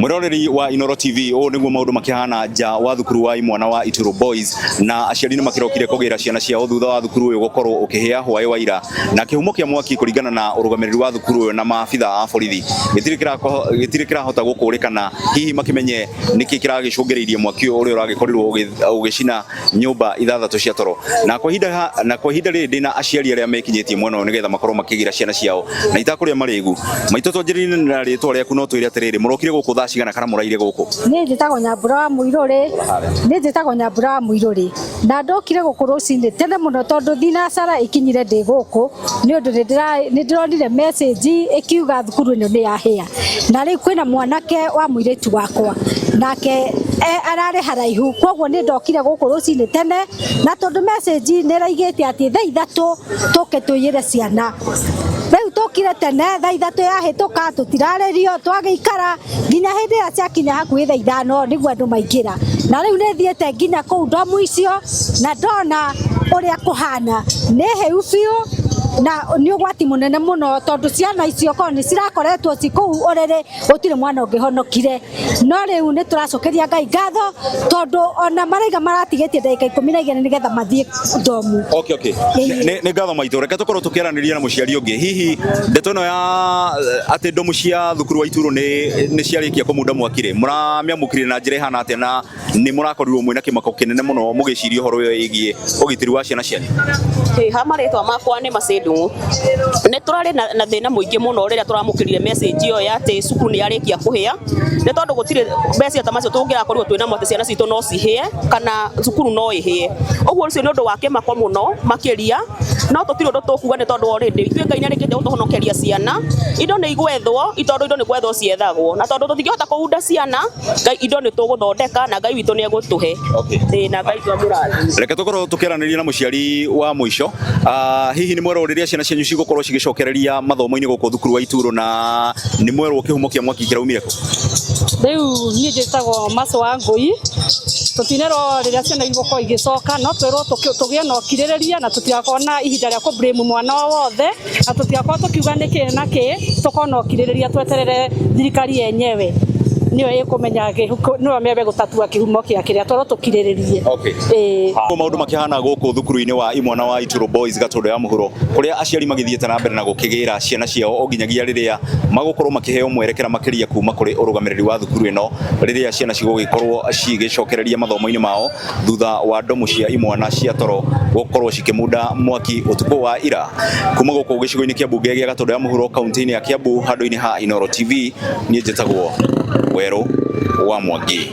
Mwiroreri wa Inoro TV, ũũ nĩguo maũndũ makĩhana nja wa thukuru wa imwana wa Ituru Boys, na aciari nĩ makĩrokire kũgĩra ciana ciao thutha wa thukuru ũyũ gũkorwo ũkĩhĩa hwaĩ wa ira. Na kĩhumo kĩa mwaki, kũringana na ũrũgamĩrĩri wa thukuru ũyũ na maabitha a borithi, gĩtirĩ kĩrahota gũkũrĩkana hihi makĩmenye nĩkĩ kĩragĩcũngĩrĩirie mwaki ũyũ ũrĩa ũragĩkorirwo ũgĩcina nyũmba ithathatũ cia toro. Na kwa ihinda rĩrĩ ndĩna aciari arĩa mekinyĩtie mwena ũyũ nĩgetha makorwo makĩgĩra ciana ciao na itakũrĩa marĩgu maitũ. Twanjĩrĩrie na rĩtwa rĩaku, no twĩre atĩrĩrĩ, mũrokire gũkũ thaa cigana kana mũraire gũkũ? Niĩ njĩtagwo Nyambura wa Mũirũrĩ. Niĩ njĩtagwo Nyambura wa Mũirũrĩ na ndokire gũkũ rũcinĩ tene mũno tondũ thinacara ĩkinyire ndĩ gũkũ, nĩ ũndũ nĩ ndĩronire message ĩkiuga thukuru ĩno nĩ yahĩa, na rĩu kwĩna mwanake wa mũirĩtu wakwa nake ararĩ haraihu, koguo nĩ ndokire gũkũ rũcinĩ tene, na tondũ message nĩ ĩraigĩte atĩ thaa 3 tũke tũiyĩre ciana. Rĩu tũkire tene, thaa 3 yahĩtũka tũtirarĩrio, twagĩikara nginya hĩndĩ ĩrĩa ciakinya hakuhĩ thaa 5 nĩguo andũ maingĩra. Na rĩu nĩ thiĩte nginya kũu ndomu icio na ndona ũrĩa kũhana, nĩ hĩu biũ na nĩ ũgwati mũnene mũno, tondũ ciana icio korwo nĩ cirakoretwo ci kũu ũrĩrĩ, gũtirĩ mwana ũngĩhonokire. No rĩu nĩ tũracokeria Ngai ngatho, tondũ ona maraiga maratigĩtie ndagĩka 12 nĩgetha mathiĩ ndomu. Okay. Nĩ ngatho maitũ. Reke tũkorwo tũkĩaranĩria na mũciari ũngĩ. Hihi ndeto ĩno ya atĩ ndomu cia thukuru wa Ituru nĩ ciarĩkia kũmunda mwaki rĩ, mũramĩamũkĩrire na njĩra ĩhana atĩa, na nĩ mũrakorirwo mwĩna kĩmako kĩnene mũno mũgĩciria ũhoro ũyũ wĩgiĩ ũgitĩri wa ciana cianyu? Ĩ, ha marĩtwa makwa nĩ Macĩndũ. Nĩ tũrarĩ na thĩna mũingĩ mũno rĩrĩa tũramũkĩrire message ĩyo ya atĩ cukuru nĩ yarĩkia kũhĩa, nĩ tondũ gũtirĩ mbeca ta macio tũngĩrakorirwo twĩ namo atĩ ciana citũ no cihĩe kana cukuru no ĩhĩe. Ũguo ũcio nĩ ũndũ wa kĩmako mũno makĩria, no tũtirĩ ũndũ tũkuga, nĩ tondũ already ithuĩ Ngai nĩ arĩkĩtie gũtũhonokeria ciana. Indo nĩ igwethwo, tondũ indo nĩ gwethwo ciethagwo, na tondũ tũtingĩhota kũunda ciana, Ngai indo nĩ tũgũthondeka na Ngai witũ nĩ egũtũhe. Ĩĩ, na Ngai witũ amũrathime. Reke tũkorwo tũkĩaranĩria na mũciari wa mũico. Hihi nĩ mwerwo rĩrĩa ciana cianyu cigũkorwo cigĩcokereria mathomo-inĩ gũkũ thukuru wa Ituro, na nĩ mwerwo kĩhumo kĩa mwaki kĩraumire kũ? Rĩu niĩ njĩtagwo Maco wa Ngũi. Tũtinerwo rĩrĩa ciana igũkorwo igĩcoka, no twĩrwo tũgĩe na ũkirĩrĩria na tũtigakorwo na ihinda rĩa kũ blame mwana o wothe, na tũtigakorwo tũkiuga nĩ kĩ na kĩ. Tũkorwo na ũkirĩrĩria, tweterere thirikari yenyewe nĩyo ĩkũmenya nĩyo mebe gũtatua kĩhumo kĩa kĩrĩa. Twerwo tũkirĩrĩrie. Ĩĩ. Maũndũ makĩhana gũkũ thukuru-inĩ wa imwana wa Ituro Boys, Gatũndũ ya Mũhuro, kũrĩa aciari magĩthiĩte na mbere na gũkĩgĩra ciana ciao o nginyagia rĩrĩa magũkorwo makĩheo mwerekera makĩria kuma kũrĩ ũrũgamĩrĩri wa thukuru ĩno, rĩrĩa ciana cigũgĩkorwo cigĩcokereria mathomo-inĩ mao thutha wa ndomu cia imwana cia toro gũkorwo cikĩmunda mwaki ũtukũ wa ira. Kuma gũkũ gĩcigo-inĩ kĩa mbunge gĩa Gatũndũ ya Mũhuro, kaunti-inĩ ya Kiambu, handũ-inĩ ha Inoro TV, niĩ njĩtagwo Werũ wa Mwangi.